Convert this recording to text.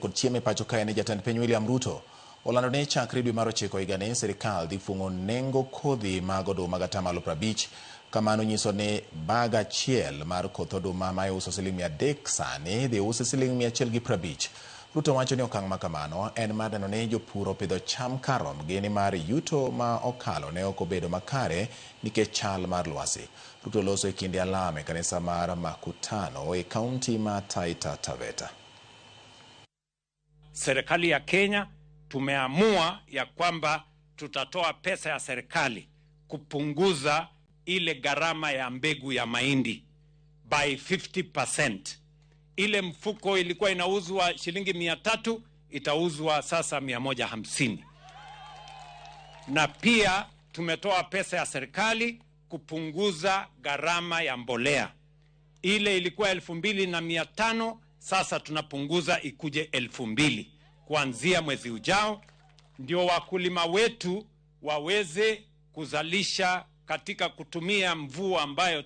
Kod chiemo e pacho kae ni jatend piny William Ruto olando ni chakre dwe mar 9 higani sirikal dhi fung'o nengo kodhi mag oduma gi 50%. Kamano nyiso ni bag achiel mar koth oduma ma iuso siling 300 sani idhi usi siling 150. Ruto wacho ni okang' ma kamano en mar neno ni jopur opidho cham kar romgi nimar yuto ma okalo ne ok obedo makare nikech chal mar lwasi. Ruto loso e kinde alam e kanisa mar Makutano e kaunti ma Taita Taveta. Serikali ya Kenya tumeamua ya kwamba tutatoa pesa ya serikali kupunguza ile gharama ya mbegu ya mahindi by 50%. Ile mfuko ilikuwa inauzwa shilingi 300 itauzwa sasa 150. Na pia tumetoa pesa ya serikali kupunguza gharama ya mbolea. Ile ilikuwa 2,500 sasa tunapunguza ikuje 2,000 kuanzia mwezi ujao, ndio wakulima wetu waweze kuzalisha katika kutumia mvua ambayo